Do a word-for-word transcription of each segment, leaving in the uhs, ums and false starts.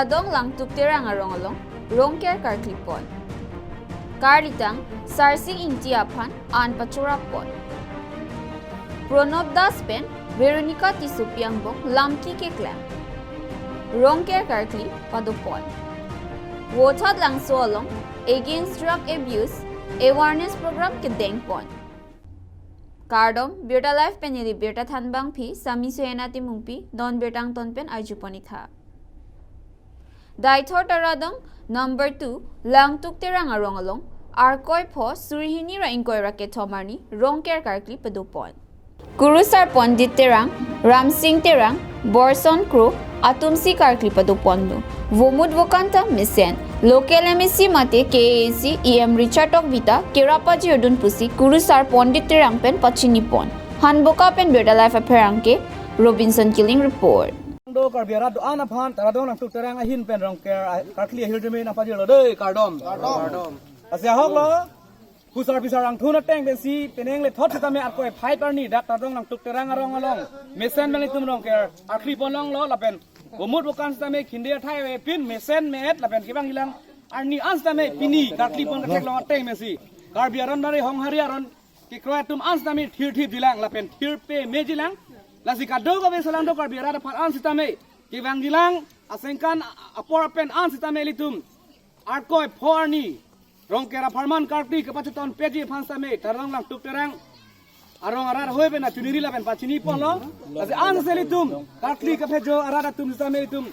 Dong Langtuk Terang arong along Rongker karkli pon. Karlitang Sarsing Ingti aphan an pachorap pon. Pranab Das pen Veronica Tissopi angbong lamki keklang. Rongker karkli pado pon. Vothatlangso along Against Drug Abuse Awareness Program kedeng pon. Kardom, Birta Live pen neli birta thanbangpi Sami Suhena Timungpi, non birta angton pen arju pon-ik tha. Deithor Taradong number two Langtuk Terang arong along Arkoi pho suri hini ra ingkoi ra kethom arni Rongker karkli pado pon. Kurusar Pandit Terang, Ramsing Terang, Borson Kro atumsi karkli pado ponlo. Vomut vokan ta mesen. Local M A C mate K A A C E M Richard Tokbi ta kerap pajirdun pusi Kurusar Pandit Terang pen pachini pon. Hanboka pen Birta Live apherangke Robinson Killing report. Do Karbi arat do-an aphan Taradong Langtuk Terang ahin pen Rongker a-, karkli ahirjume nangpajirlo dei, kardom. Kardom. Asi ahok lo. Kusar pisar angthun ateng pensi penang le thot sitame Arkoi phai arni dak Taradong Langtuk Terang arong along mesen pen itum Rongker karkli pon longlo lapen vomut vokan sitame khinde athai avepin mesen me-et lapen kevangjilang arni an sitame pini karkli pon katheklong ateng pensi Karbi aron bare honghari aron kekroi atum an sitame thirthipjilang lapen thirpemejilang. Lasi kadokave solangdo Karbi arat aphan an sitame kevangjilang asengkan apor pen an sitame ilitum Arkoi pho arni Rongker apharman karkli kapacheton peji aphan sitame Taradong Langtuk Terang arong arat ahoi pen achuniri lapen pachini ponlo. Lasi an sitame ilitum karkli kaphejo arat atum sitame ilitum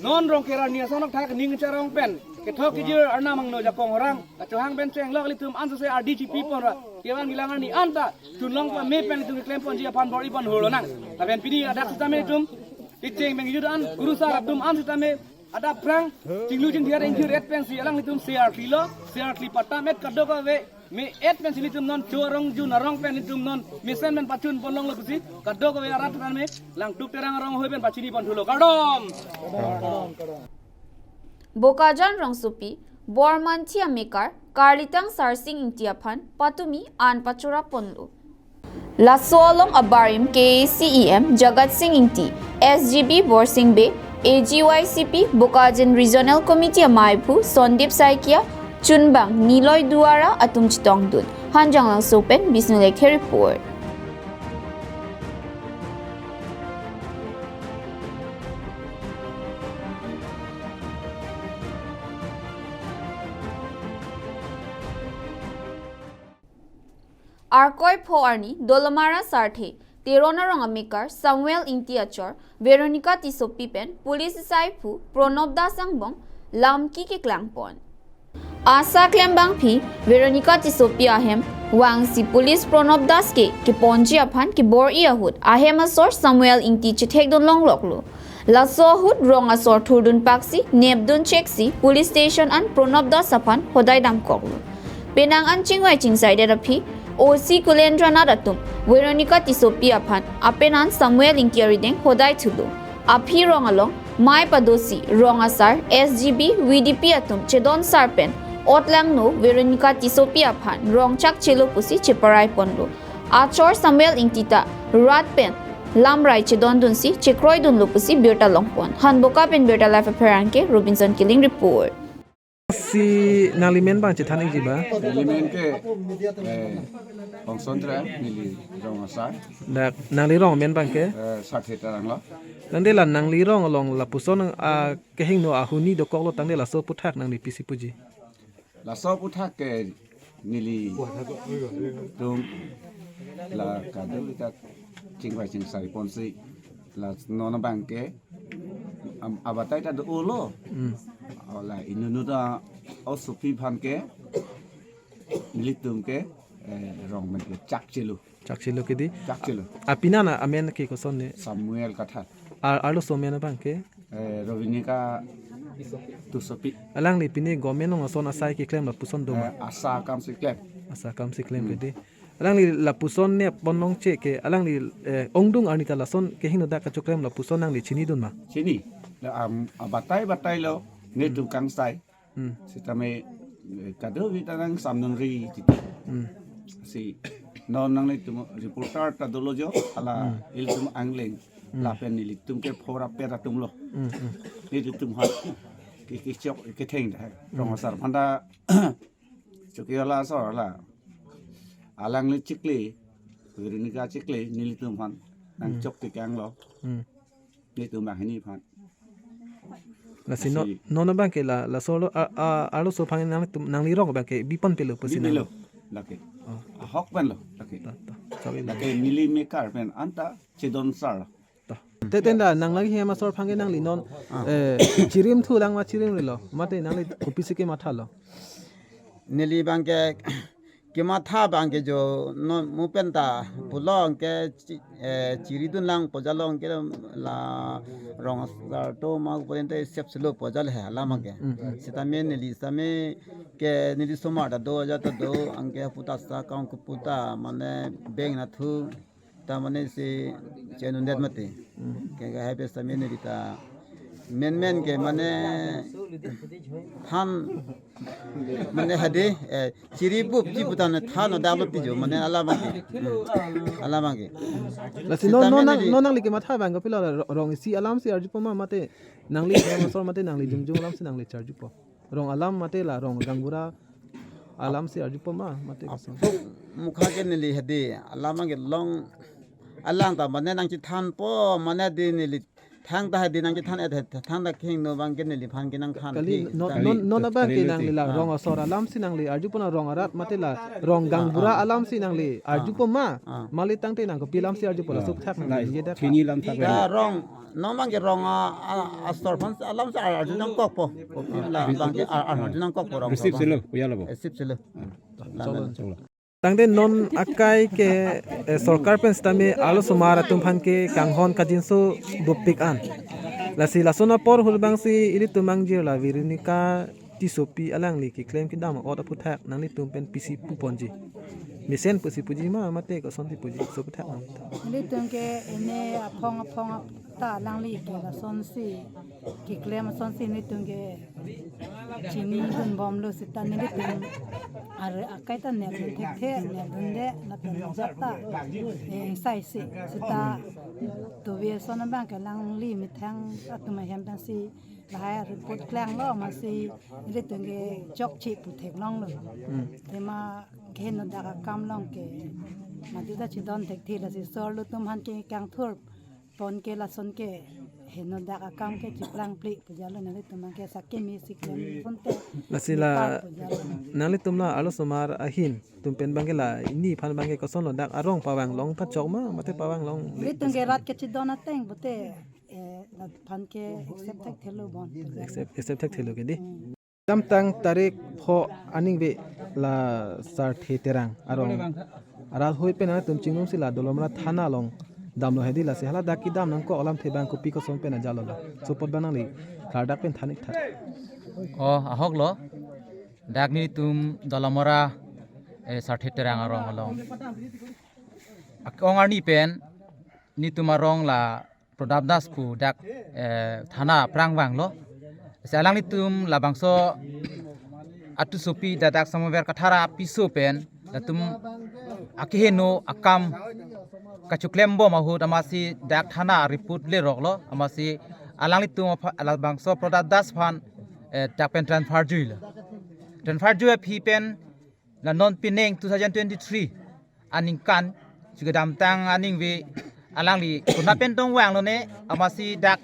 non Rongker arni ason thak ning charong pen kethok kejir arnam angno jakong orang kachohang pen chenglok ilitum an sitame ardi chipi pon ra kevangjilang arni anta chunlong pame pen ilitum keklem ponji aphan bor-i pon hulonang. Lapen pini adak sitame ilitum kecheng pen kejut an Kurusar atum an sitame adap phrang chinglu chingthir ingthir et pensi alanglitum se karklilo, se karkli patam et kadokave me-et pensi ilitum non cho arong jun arong pen ilitum non mesen pen pachun pon longlo pusi kadokave arat tame Langtuk Terang arong ahoi pen pachini pon thulo, kardom. Bokajan rongsopi Bormanthi amekar karlitang Sarsing Ingti aphan patumi an pachorap ponlo. Laso along abarim K A A C E M Jagat Sing Ingti, S G B Borsing Bey, A G Y C P Bokajan Regional Committee amaiphu Sondip Saikia, chunbang Niloi Duara atum chetongdun. Hanjanglangso pen Bisnu Lekthe report. Arkoi pho arni Dolamara Sarthe, Teron arong amekar Samuel Ingti achor Veronica Tissopi pen police asaiphu Pranab Das angbong lamki keklang pon. Asa klembangpi Veronica Tissopi ahem vangsi police Pranab Das ke keponji aphan kebor-i ahut ahem asor Samuel Ingti chethekdun longloklo. Laso ahut rong asor thurdun paksi nepdun cheksi police station an Pranab Das aphan hodai damkoklo. Penang an chingvai chingsaidet aphi O C Kulendra Nath atum Veronica Tissopi aphan apenan Samuel Ingti arideng hodai thulo. Aphi rong along mei padosi rong asar S G B V D P atum chedon sar pen otlangno Veronica Tissopi aphan rong chakchelo pusi cheparai ponlo. Achor Samuel Ingti ta rat pen lamrai chedondunsi chekroidunlo pusi birta longpon. Hanboka pen Birta Live apherangke Robinson Killing report. Si nangli men bang chethan-ikji ba? Neli men ke, eh, Hongson Terang, neli rong asar. Dak nangli rong men bang ke? Eh, Sarthe Terang lo. Nangde la nangli rong along lapuson, ah, kehingno ahuni dokoklo tangte laso aputhak nangli pisi puji? Laso aputhak ke nelitum la kadokave ta chingvai chingsai ponsi la non abang ke, am, abatai ta dolo. Hmm. Ola inunu ta osopi aphan ke nelitum ke, eh, rong men ke chakchelo. Chakchelo kedi. Chakchelo. Apenan amen ke kosonne? Samuel Kathar. Ar, arloso amen abang ke? Eh, Rovinika Tissopi. Alangli pine government along ason asai keklem lapuson doma? Eh, asa akam si klem. Asa akam si klem. Hmm. Kedi. Alangli lapuson ne pon longche ke, alangli, eh, ongdung arni ta lason kehingno dak kachoklem lapuson nangli chinidun ma? Chini. La, am, abatai batai lo, netum kangsai. Hmm. Sitame, eh, kadokave ta nang samnungri titi. Hmm. Si non nanglitum reporter ta dolo jo, hala, hmm, ilitum angleng. Hmm. Lapen nelitum ke phora pera atum lo. Hmm, hmm. Nelitum ha Iki chok iki theng dah. Rong asar aphan ta chok yola asor la. Alangli chikli, Veronica chikli, nelitum aphan nang Hmm. chok tikang lo. Hmm. Nelitum banghini aphan. Lasi no, Lasi non abang ke la, la solo, a, a, arloso aphan nangtum, nangli rong abang ke bipon pelo pusi Bibilo. Lake. Oh. Ahok pen lo. Lake. Ta, ta. Sabi Lake neli mekar pen anta chedon sar lo. Ta. Te ten da nang lagi hem asor aphan ke nangli non, Ah. eh, chirim thu lang ma chirim rilo. Mate nangli kopisi kematha lo. Neli abang ke kematha abang ke jo non mu pen ta pulo ke chi-, eh, chiridun lang pu jalo ke la rong asar atum ma pu ente sep selo pu jalo he alam ke. Mm. Sitame neli sitame ke neli osomar ta do aja ta do anke puta sa kaung keputa mane beng na thu ta mane si chenundet mate. Hmm. Ke ke hai pe sitame neli ta men men ke mane than mane hade, eh, chiri bup chi putan than no dalo tijo mane alam ke. Hmm. Alam ke. Lasi Sita non non men nang neli non nangli kematha abang ke pilo la ro-, rong isi alam si arjupo ma mate nangli hem asor mate nangli jongjong alam si nangli charjupo. Rong alam mate la rong gaonbura alam si arjupo ma mate Ap-, koson. Mukha ke neli hadi alam ke long alang ta mane nangchethanpo mane di neli thang ta hadi nangchethan et het thang ta kehingno abang ke neli aphan ke nangthan Kali thi non than. non non abang ke Kali nangli la Ah. rong asor alam si nangli arjupo na rong arat mate la rong gaonbura Ah. alam si nangli arjupo ma Ah. mali tangte nang kopi alam si arjupo la Ah. sukthak nang Lai, ye dak. Chini lam thak Ta pen. rong non abang ke rong a, a, asor aphan alam si arju nangkokpo. Kopi la abang ke ar, arju nangkokpo rong Receive abang. selo, puya labo. Receive selo. Cholo. Tangte non akai ke, eh, sorkar pen sitame arlosomar atum aphan ke kanghon kajinso dopik an. Lasi lason apor ahut abang si ilitum mangjir la Veronica Tissopi alangli keklem kedam ot aphuthak nanglitum pen pisi puponji. Mesen pusi puji ma mate koson si puji so aphuthak nang. Ilitum ke ene aphong aphong ta alangli ke lasonsi keklem asonsi nelitum ke chinidun bomlo seta nelitum ar akai ta nepdun thekthe nepdunde lapen ajat ta, eh, sai si seta tuve ason abang ke alangli methang atum ahem pensi lahai report klanglo masi nelitum ke chokche pu theklonglo. Hmm. Tema keheno dak akam along ke mati ta chidon thekthe lasi sorlo atum aphan ke kangthur pon ke lason ke heno dak akam ke chiplang pli pu jalo nanglitum ke sakimi siklem pon te Lasi la nipar pu jalo. Nanglitum la arlosomar ahin atum pen abang ke la neli aphan abang ke koson lo dak arong pavang long kachok ma mate pavang long le Nelitum ke rat ke chidon ateng pute, eh, rat aphan ke accept thekthelo bon. Accept, accept thekthelo ke di. Hmm. Kedamtang tarik pho aningve la Sarthe Terang arong arat hoi pen atum chingnumsi la Dolamara thana along damlo hedi lasi hala dak kedam nangkok alamthe abang kopi koson pen ajalo la. Sopot abang nangli klardak pen than-ik tha. Oh, ahok lo. Dak nelitum Dolamara, eh, Sarthe Terang arong along. Ak-ong arni pen nelitum arong la Prodap Das pu dak, eh, thana aphrang vanglo. Si alanglitum labangso aTissopi dak Samuver Kathar apiso pen latum akeheno akam kachoklem bom ahut amatsi dak thana report leroklo amatsi alanglitum apha-, labangso Prodap Das aphan, eh, dak pen transfer juilo. Transfer jui aphi pen la non pining two thousand twenty-three aningkan, chu kedamtang aningve alangli konat pen tong vanglone amatsi dak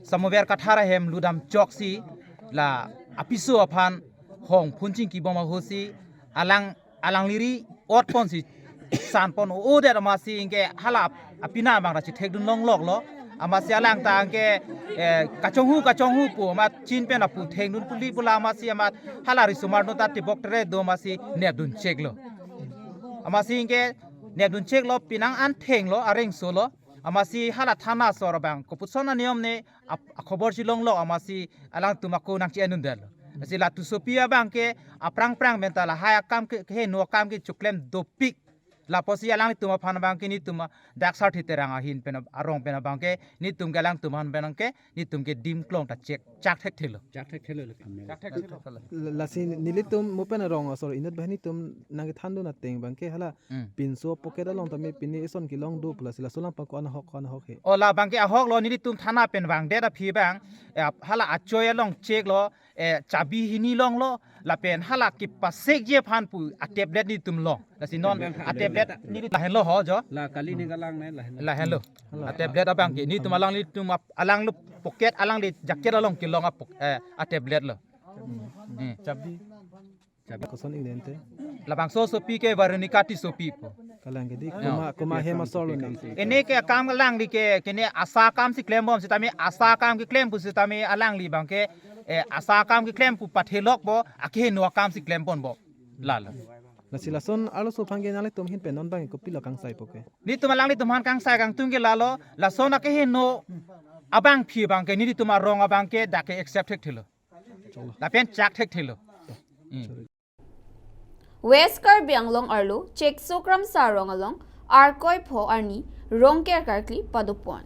Samuver Kathar ahem ludam choksi la apiso aphan hong phun chingki bom ahutsi alang, alangli ri ot ponsi san pon o-o det amatsi anke hala apina abang ra chithekdun longloklo. Amatsi alang ta anke, eh, kachonghu kachonghu pu amat chin pen apu thengdun puli pula amatsi amat hala risomar no ta tebok tere do amatsi nepdun cheklo. Amatsi anke nepdun cheklo penang an thenglo areng solo. Amatsi hala thana asor abang kopuson aniyom ne ap-, akhobor si longlok amatsi alangtum ako nangche-endundetlo. Lasi la Tissopi abang ke aphrang phrang pen ta lahai akam ke, keheno akam ke choklem dopik. Lapusi alanglitum aphan abangke netum a Daksar Thiterang ahin pen arong pen abangke netum ke alangtum aphan abangke netum ke dim klong ta chek chak thekthelo. Chak thekthelo le. La- lasi nelitum mo pen arong asor inut banghini atum nangkethandun ateng abangke hala Hmm. pinso pocket along tame pini eson kelong do pu lasi laso lang pako anahok anahok he. O la abangke ahok lo, nelitum thana pen vangdet aphi abang, eh, hala achoi along chek lo, eh, chabi hini longlo, lapen hala kepasekji aphan pu a tablet netum long. Lasi non a tablet neli lahenlo ho jo. La kali ni kalang nai lahen. Lahenlo. A tablet abangke netum alanglitum ap- alangli pocket alangli jacket along kelong a pok- eh, a tablet lo. Hmm. Chabi. Koson ingdeng te? Labangso asopi ke Veronica Tissopi pu. Kalang ke di Ya. Kuma kuma hem asor lo nang. Ene ke akam alangli ke kene asa akam si klembom sitame asa akam keklem pu sitame alangli abangke, eh, asa akam keklem pu pathelok bo, akeheno akam si klempon bo. Lalo. Lasi lason arloso aphan ke nanglitum ahin pen non abang kopilo kangsai po ke? Netum alanglitum aphan kangsai kangtung ke lalo, lason akeheno abangpi abangke netum arong abangke dak ke accept thekthelo. Lapen chak thekthelo. Hmm. West Karbi Anglong arlo Chekso Kramsa arong along Arkoi pho arni Rongker karkli padopon.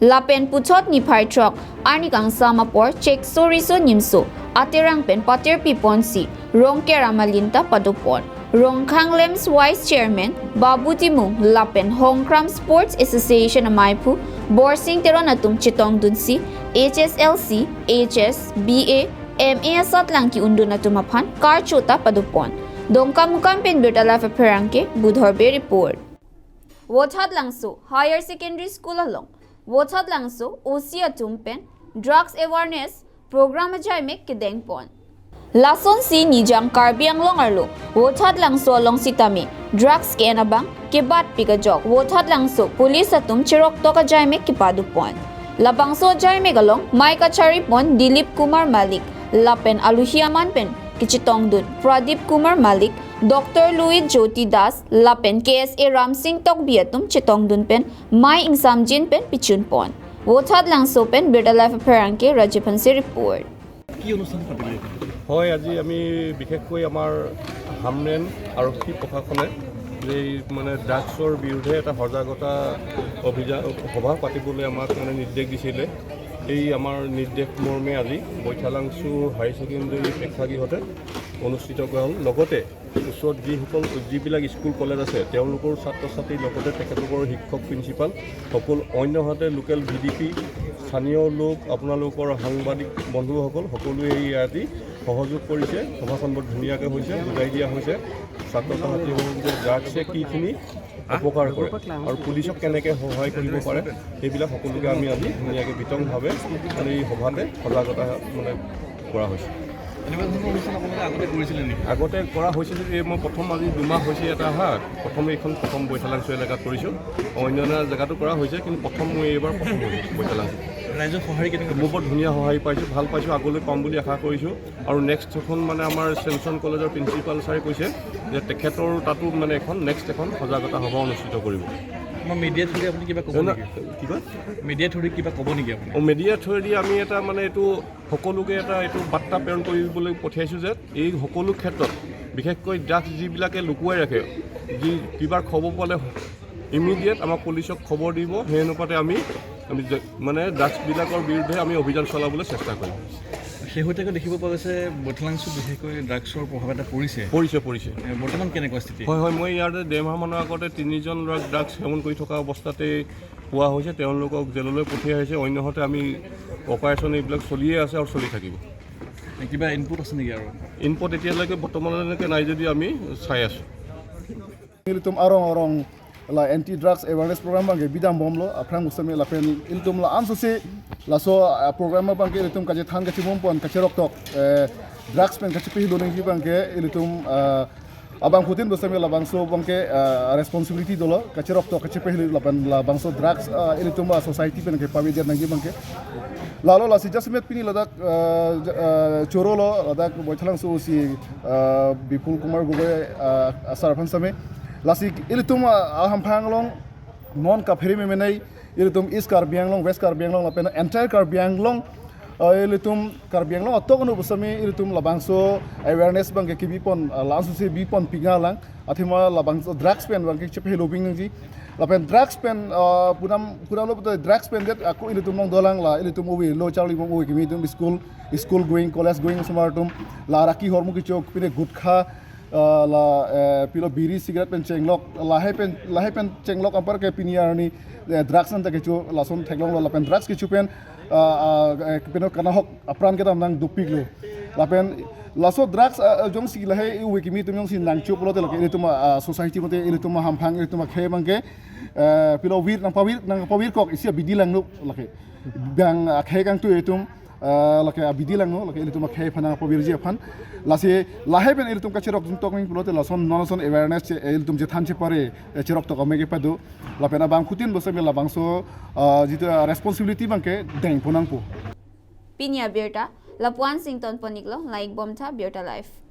Lapen puthot niphai throk arni kangsam apor Chekso Riso Nimso aterang pen paterpi ponsi Rongker amalin ta padopon. Rongkhang Lamps Vice Chairman Babu Timung lapen Hongkram Sports Association amaiphu Borsing Teron atum chetongdunsi H S L C, H S, B A, M A asatlang ke-undun atum aphan karcho ta padopon. Dongkamukam pen Birta Live apherangke Budhor Bey report. Vothatlangso Higher Secondary School along Vothatlangso O C atum pen drugs awareness program ajaimek kedengpon. Lasonsi Nijang Karbi Anglong arlo Vothatlangso along sitame drugs ke-en abang kebatpik ajok Vothatlangso police atum cheroktok ajaimek kepadopon. Labangso ajaimek along mei kacharipon Dilip Kumar Malik lapen aluhi aman pen kechetongdun Pradip Kumar Malik, Doctor Louis Jyoti Das lapen K S A Ramsing Tokbi atum chetongdun pen mei ingsamjin pen pichunpon. Vothatlangso pen Birta Live apherangke Rajiv Hanse report. কি অনুষ্ঠান পাতিলে? হয়, আজি আমি বিশেষকৈ আমাৰ হামৰেণ আৰক্ষী প্ৰশাসনে এই মানে ড্ৰাগছৰ বিৰুদ্ধে এটা সজাগতা অভিযান সভা পাতিবলৈ আমাক মানে নিৰ্দেশ দিছিলে। এই আমাৰ নিৰ্দেশ মৰ্মে আজি বৈঠালাংচু হাই ছেকেণ্ডেৰী প্ৰেক্ষাগৃহতে অনুষ্ঠিত কৰা হ'ল। লগতে ওচৰত যিসকল যিবিলাক স্কুল কলেজ আছে তেওঁলোকৰ ছাত্ৰ ছাত্ৰীৰ লগতে তেখেতলোকৰ শিক্ষক প্ৰিন্সিপাল সকলো অন্যহাতে লোকেল ভি ডি পি স্থানীয় লোক আপোনালোকৰ সাংবাদিক বন্ধুসকল সকলোৱে এই আজি সহযোগ কৰিছে। সভাখন বৰ ধুনীয়াকৈ হৈছে, বুজাই দিয়া হৈছে ছাত্ৰ ছাত্ৰীসকলক যে ড্ৰাগছে কিখিনি অপকাৰ কৰে আৰু পুলিচক কেনেকৈ সহায় কৰিব পাৰে সেইবিলাক সকলোকে আমি আজি ধুনীয়াকৈ বিতংভাৱে মানে এই সভাতে সজাগতা মানে কৰা হৈছে। এনেকুৱা ধৰণৰ অনুষ্ঠান আপোনালোকে আগতে কৰিছিলে নেকি? আগতে কৰা হৈছে যদি এই মই প্ৰথম আজি দুমাহ হৈছে ইয়াতে অহা, প্ৰথম এইখন প্ৰথম বৈঠালাংচু এলেকাত কৰিছোঁ। অন্যান্য জেগাতো কৰা হৈছে কিন্তু প্ৰথম মই এইবাৰ প্ৰথম কৰিছোঁ বৈঠালাংচু। ৰাইজৰ সঁহাৰি কেনেকুৱা? মই বৰ ধুনীয়া সঁহাৰি পাইছোঁ, ভাল পাইছোঁ, আগলৈ পাম বুলি আশা কৰিছোঁ। আৰু নেক্সট এখন মানে আমাৰ চেমচন কলেজৰ প্ৰিন্সিপাল ছাৰে কৈছে যে তেখেতৰ তাতো মানে এখন নেক্সট এখন সজাগতা সভা অনুষ্ঠিত কৰিব। আমাৰ মিডিয়া থ্ৰুদি আপুনি কিবা ক'ব নেকি? কি কয়? মিডিয়া থ্ৰুদি কিবা ক'ব নেকি আপুনি? অ, মিডিয়া থ্ৰুদি আমি এটা মানে এইটো সকলোকে এটা এইটো বাৰ্তা প্ৰেৰণ কৰিবলৈ পঠিয়াইছোঁ যে এই সকলো ক্ষেত্ৰত বিশেষকৈ ড্ৰাগছ যিবিলাকে লুকুৱাই ৰাখে, যি কিবা খবৰ পালে ইমিডিয়েট আমাক পুলিচক খবৰ দিব। সেই অনুপাতে আমি আমি যে- মানে ড্ৰাগছবিলাকৰ বিৰুদ্ধে আমি অভিযান চলাবলৈ চেষ্টা কৰিম। শেহতীয়াকৈ দেখিব পোৱা গৈছে বৈঠালাংচুত বিশেষকৈ ড্ৰাগছৰ প্ৰভাৱ এটা পৰিছে। পৰিছে, পৰিছে। এ, বৰ্তমান কেনেকুৱা স্থিতি? হয়, হয়, মই ইয়াতে ডেৰমাহ মানৰ আগতে তিনিজন ল'ৰাক ড্ৰাগছ সেৱন কৰি থকা অৱস্থাতে পোৱা হৈছে, তেওঁলোকক জেললৈ পঠিওৱা হৈছে। অন্যহাতে আমি অপাৰেশ্যন এইবিলাক চলিয়ে আছে আৰু চলি থাকিব। এ, কিবা ইনপুট আছে নেকি আৰু? ইনপুট এতিয়ালৈকে বৰ্তমানলৈকে নাই যদিও আমি চাই আছোঁ। Ilitum arong arong la anti drugs awareness program abangke bidam bomlo, aphrang usame lapen ilitum la ansose laso, ah, program abangke ilitum kachethan kachebom pon kacheroktok, eh, drugs pen kachepehelo nangji abangke ilitum, ah, abangphutin usame labangso abangke, ah, responsibility dolo kacheroktok kachepehelo lapen labangso drugs, ah, ilitum, ah, society pen kepavedet nangji abangke. Lalo lasi jasemet pini ladak, ah, ja- ah, chorolo ladak Baitalangso si, ah, Bipul Kumar Gogoi, ah, asar aphan same. Lasi ilitum, ah, ahamphang along non kaphere memenei ilitum East Karbi Anglong, West Karbi Anglong lapen entire Karbi Anglong Uh, ilitum Karbi Anglong atok anu pusitame ilitum labangso awareness abangke kebipon, uh, langsung si bipon pinga lang. Athema labangso drugs pen abangke chephe lobing nangji. Lapen drugs pen, uh, punam punam lo betul drugs pen det ako ilitum along dolang la ilitum ove lo charli bom ove kimi tum school, school going, college going osomar atum la raki hormu kechok pine gutkha, uh, la, eh, pilo biri cigarette pen chenglok, lahai pen lahai pen chenglok anparke pini arni, eh, drugs anta kecho lason theklonglo lapen drugs kecho pen, uh, uh, eh, pino kanahok apran kedam nang dopiklo. Lapen laso drugs, uh, uh, jongsi lahai ove kimi tum jongsi nangcho pulote lake ilitum, uh, society mate ilitum hamphang ilitum akhei abangke, uh, pilo vir nangpavir nangpavir kok isi abidi langno lake. Bang akhei kangtui ilitum, uh, lake abidi langno lake ilitum akhei aphan nangpavirji aphan. Lasi lahai pen ilitum kacherok jun tok ning pulote lason non lason awareness che ilitum chethan chepare, eh, cherok tok ame kepado. Lapen abangphutin pusitame labangso, uh, jitu, uh, responsibility abangke dengpon nangpo. Pini abirta lapu-an si ingtonpon-iklo, la-ik bomtha, Birta Live.